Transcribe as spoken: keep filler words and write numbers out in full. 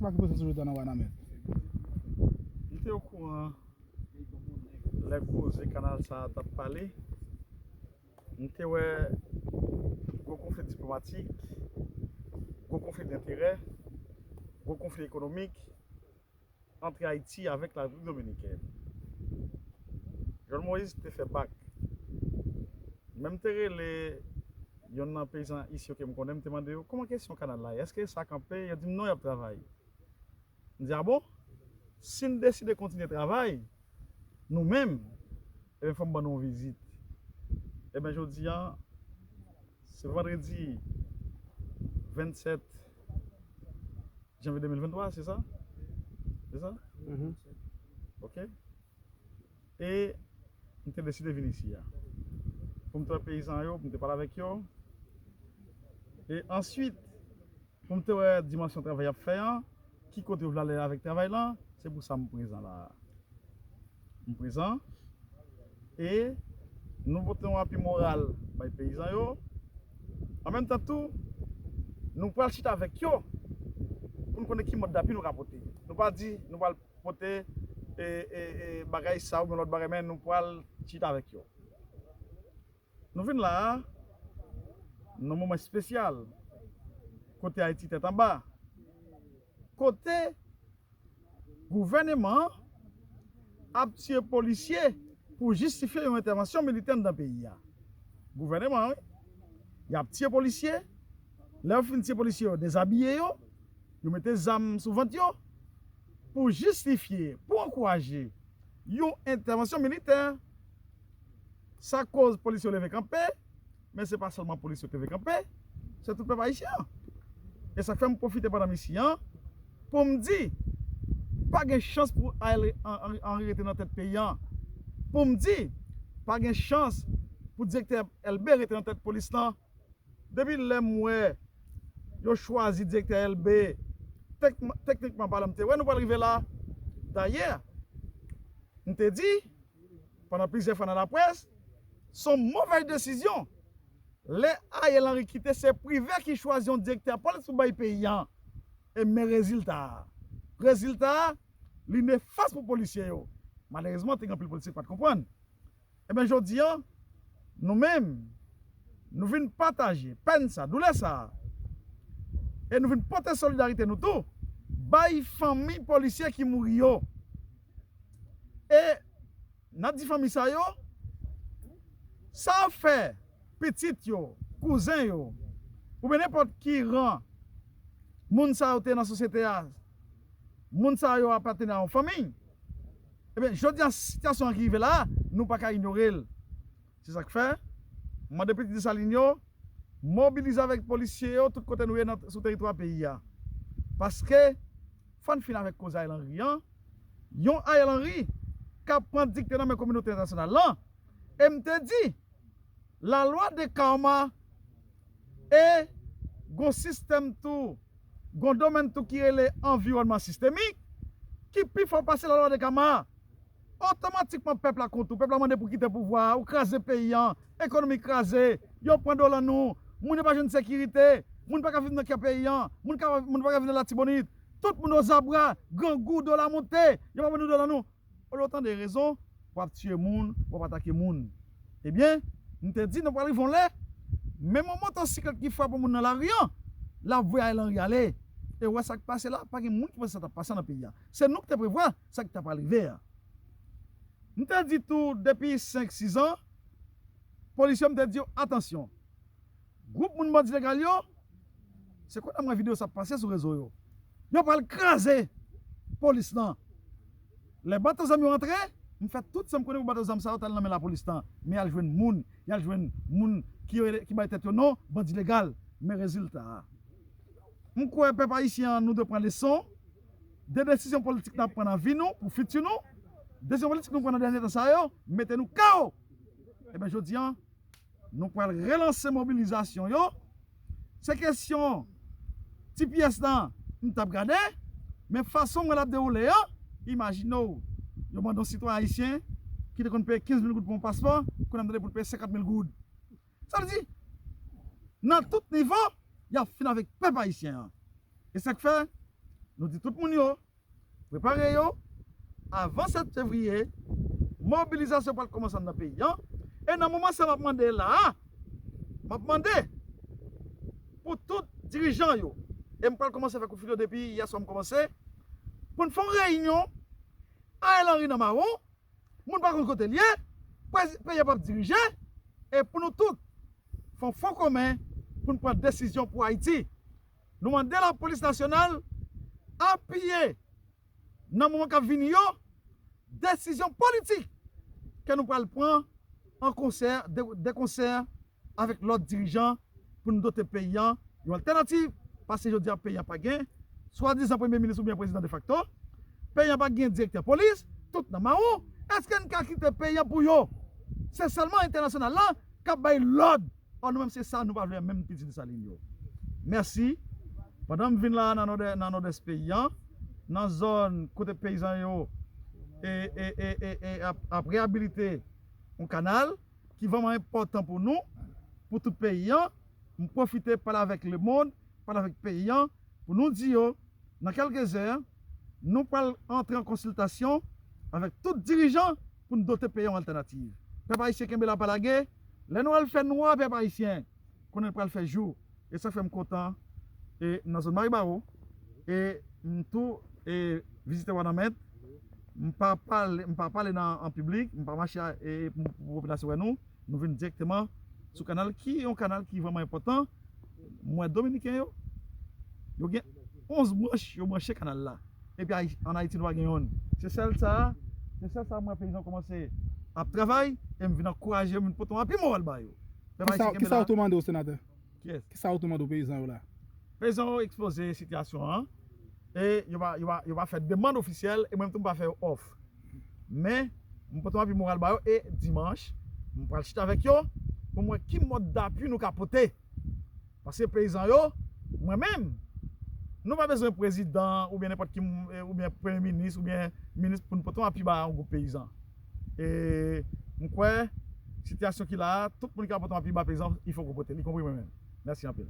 Sa ki pase sou Jodana Wanament? M te okouran lè koze kanal sa a t ap pale. M te wè gwo konfli diplomatik, gwo konfli denterè, gwo konfli ekonomik ant Ayiti avèk Larepiblik Dominikèn. Jovenel Moïse te fè bak. Men m te rele yonn nan peyizan isi yo ke m konnen, m te mande yo, "Kòman kesyon kanal la ye? Èske sa kanpe?" Yo di m, "Non, y ap travay." M di, "A bon? Si n deside kontinye travay, nou menm, ebyen, fò m ban nou yon vizit." Ebyen, jodi a, se vandredi vennsèt janvye de mil venntwa, se sa? Se sa? Mhm. Ok. E m te deside vin isi a. Pou m te wè peyizan yo, pou m te pale avèk yo. E answit, pou m te wè dimansyon travay y ap fè an, ki kote yo vle ale avèk travay lan, se pou sa m prezan la a. M prezan. E nou pote yon api moral bay peyizan yo. An menm tan tou, nou pral chita avèk yo pou n konnen ki mòd dapi nou ka pote. Nou pa di nou pral pote e, e, e, bagay sa oubyen lòt bagay, men nou pral chita avèk yo. Nou vin la a nan moman espesyal, kote Ayiti tèt anba, kote gouvèneman an ap tiye polisye pou jistifye yon entèvansyon militè anndan peyi a. Gouvèneman an, wi. Y ap tiye polisye. Lè yo fin tiye polisye yo, dezabiye yo, yo mete zam sou vant yo pou jistifye, pou ankouraje yon entèvansyon militè. Sa koz polis yo leve kanpe, men se pa sèlman polis yo ki leve kanpe, se tout pèp ayisyen an. E sa k fè m pwofite pandan m isi an pou m di, pa gen chans pou Ariel Henry rete nan tèt peyi an. Pou m di, pa gen chans pou direktè Elbé rete nan tèt polis lan. Depi lè m wè yo chwazi direktè Elbé, teknikman palan, m te wè nou pral rive la. Dayè, m te di, pandan plizyè fwa nan laprès, se yon movèz desizyon. Lè Ariel Henry kite, se Privè ki chwazi yon direktè polis pou bay peyi an. E men rezilta a. Rezilta a, li nefas pou polisye yo. Malerezman, te gen anpil polisye ki pa t konprann. Ebyen, jodi a, nou menm, nou vin pataje pèn sa, doulè sa a. E nou vin pote solidarite nou tou bay fanmi polisye ki mouri yo. E n ap di fanmi sa yo, sa yo fè pitit yo, kouzen yo, oubyen nenpòt ki ran moun sa yo te nan sosyete a, moun sa yo apateni a yon fanmi. Ebyen, jodi a, sitiyasyon an ki rive la a, nou pa ka inyore l. Se sa k fè, m mande pitit Desalin yo, mobilize avèk polisye yo tout kote nou ye nan, sou teritwa peyi a. Paske, fò n fin avèk koze Ariel Henry an. Yon Ariel Henry k ap pran dikte nan men kominote entènasyonal lan. E m te di, lalwa de karma e gon sistèm tou, gon domèn tou ki rele anviwònman sistemik, ki pi fò pase lalwa de karma a. Otomatikman, pèp la kont ou, pèp la mande pou kite pouvwa a, ou kraze peyi an, ekonomi kraze, yo pran dola nou, moun yo pa jwenn sekirite, moun pa ka viv nan kè peyi an, moun, ka, moun pa ka viv nan Latibonit, tout moun ozabra, grangou, dola monte, yo pa ban nou dola nou. Olye w tande rezon, w ap tiye moun, w ap atake moun. Ebyen, m te di nou pral rive yon lè, menm yon motosiklèt ki frape moun nan lari an, l ap voye Ariel Henry ale. E w wè sa k pase la, pa gen moun ki panse sa t ap pase nan peyi a. Se nou ki te prevwa sa ki t ap rive a. M te di tou, depi senk, sis an, polisye yo, m te di yo, atansyon. Gwoup moun bandi legal yo, se kounye a m wè videyo sa ap pase sou rezo yo. Yo pral kraze polis lan. Lè bato zam yo antre, m fè tout sa m konnen pou bato zam sa yo t al nan men lapolis lan. Men y al jwenn moun, y al jwenn moun ki yo rele, ki bay tèt yo non, bandi legal. Men rezilta a. M kwè pèp ayisyen an, nou dwe pran leson de desizyon politik n ap pran nan vi nou, pou fiti nou. Desizyon politik nou pran nan dènye tan sa yo, mete nou kawo. Ebyen, jodi a, nou pral relanse mobilizasyon yo. Se kesyon T P S lan, m t ap gade, men fason mwen l ap dewoule an, imajine w, yo mande yon sitwayen ayisyen ki te konn peye kenz mil goud pou yon paspò, kounye a m tande pou l peye senkant mil goud. Sa vle di, nan tout nivo, y ap fin avèk pèp ayisyen an. E sa k fè, Nou di tout moun yo, prepare yo, avan sèt fevriye, mobilizasyon pral kòmanse anndan peyi an. E nan moman sa m ap mande la a, m ap mande pou tout dirijan yo, e m pral kòmanse fè kout fil yo depi yè swa m kòmanse, pou n fè yon reyinyon Ariel Henry nan Mawon, moun pa konn kote l ye, prezi- peyi a p ap dirije, e pou nou tout fè yon fon komen pou n pran desizyon pou Ayiti. Nou mande lapolis nasyonal apiye nan moman k ap vini yo desizyon politik ke nou pral pran an konsè, de, de konsè avèk lòt dirijan pou n dote peyi an yon altènativ, paske jodi a peyi an pa gen swadizan premye minis oubyen prezidan defakto, peyi an pa gen direktè polis, tout nan Mawon, èske n ka kite peyi an pou yo? Se sèlman entènasyonal la k ap bay lòd. Ò, nou menm se sa nou pa vle menm piti Desalin yo. Mèsi. Pandan m vin la nan nòdè, nan nòdès peyi an, nan zòn kote peyizan yo e, e, e, e, e ap, ap reyabilite yon kanal ki vrèman enpòtan pou nou, pou tout peyi an, m pwofite pale avèk lemonn, pale avèk peyi an, pou nou di yo, nan kèlke zè, nou pral antre an konsiltasyon avèk tout dirijan pou n dote peyi an yon altènativ. Pèp ayisyen, kenbe la, pa lage. Lè nou al fè nwa, pèp ayisyen, konnen l pral fè jou. E sa fè m kontan e nan zòn Maribawo, e m tou e vizite Wanament. M pa pale, m pa pale nan, an piblik, m pa mache a, e pou, pou popilasyon wè nou. Nou vin dirèkteman sou kanal ki yon kanal ki vrèman enpòtan. M wè Dominiken yo, yo gen onz branch yo branche kanal la. Epi Ayi- ann Ayiti nou pa gen yonn. Se sèl sa, se sèl sa m wè peyizan kòmanse ap travay, e m vin ankouraje yo, m vin pote yon api moral ba yo. Pèp ayisyen, kenbe la. Kisa w tou mande w, senatè? Kiyès? Kisa w tou mande w peyizan yo la? Peyizan yo ekspoze sitiyasyon an, e yo pa, yo pa, yo pa fè demann ofisyèl, e mwen menm tou m pa fè yo òf. Men, m pote yon api moral ba yo, e dimanch, m pral chita avèk yo pou m wè ki mòd dapui nou ka pote. Paske peyizan yo, mwen menm, nou pa bezwen prezidan oubyen nenpòt ki moun, e, oubyen premye minis, oubyen minis pou n pote yon api ba yon gwoup peyizan. E m kwè, sitiyasyon ki la a, tout moun ki ka pote yon api ba peyizan, il faut que pote, li konpri mwen menm. Mèsi anpil.